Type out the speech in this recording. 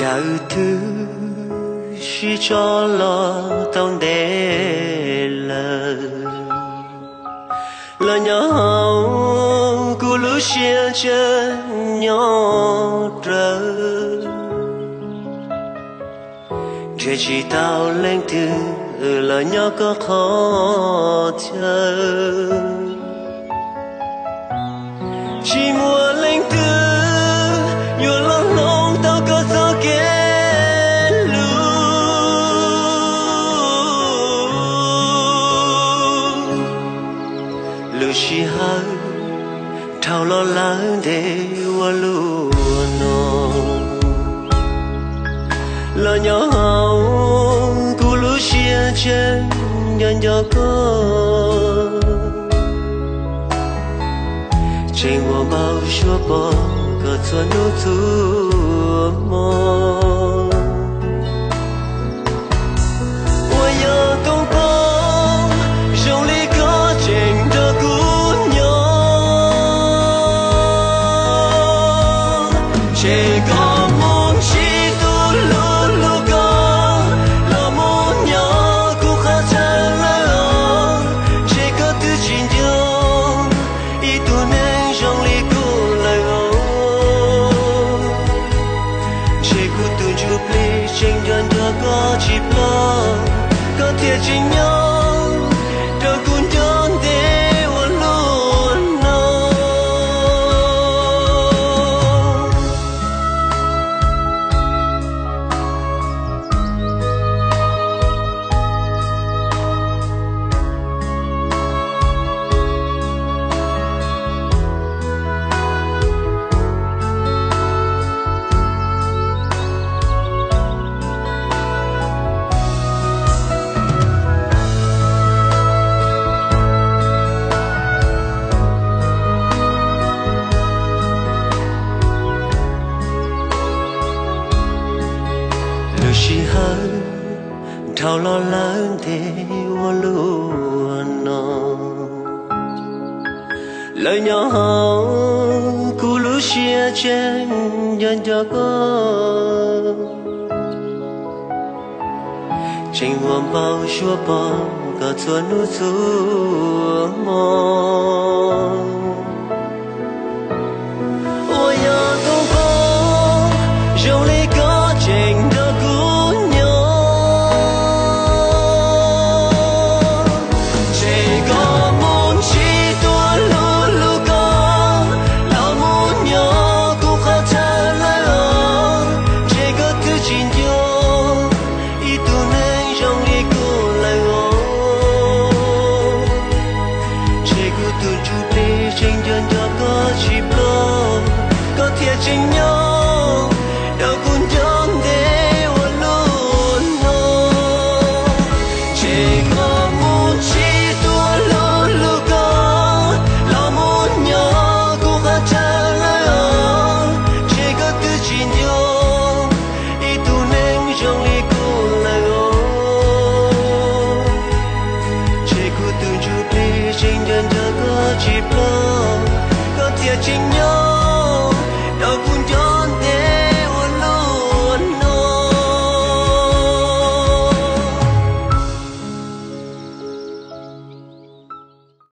Yam twg sib tso los tau ntev lawm, los nyob hauv kuv lub siab tseem nyob rawv. Nrhiav tsis tau leej twg los nyob koj qhov chaw. Tsis muaj leej twg yuav los hloov tau koj txoj kev hlub. Lub sij hawm dhau los lawm ntev ua luaj no, los nyob hauv kuv lub siab tseem nco nco koj. Tseem ua npau suav pom koj txhua hnub txhua hmo. Uas yog koob poob zoo li koj tseem nrog kuv nyob. Ntshe koj mus ntsib tus hlub hlub koj, los mus nyob kuv qhov chaw lawm os. Ntshe koj twb tsis nco ib tug neeg zoo li kuv lawm os. Ntshe kuv tus ntsuj plig tseem nco nco koj tsis ploj, koj thiaj tseem nyob rau kuv nco ntev ua luaj no. Lub sij hawm dhau los lawm ntev ua luaj no, lawm nyob hauv kuv lub siab tseem nco nco koj. Tseem ua npau suav pom koj txhua hnub txhua hmo. Uas yog koob poob zoo li koj tseem nrog kuv nyob. Ntshe koj mus ntsib tus hlub hlub koj, los mus nyob kuv qhov chaw lawm os. Ntshe koj twb tsis nco ib tug neeg zoo li kuv lawm os. Ntshe kuv tus ntsuj plig tseem nco nco koj tsis ploj, koj thiaj tseem nyob rau kuv nco ntev ua luaj no. Ntshe koj mus ntsib tus hlub hlub koj, los mus nyob kuv qhov chaw lawm os. Ntshe koj twb tsis nco ib tug neeg zoo li kuv lawm os. Ntshe kuv tus ntsuj plig tseem nco nco koj tsis ploj, koj thiaj tseem nyob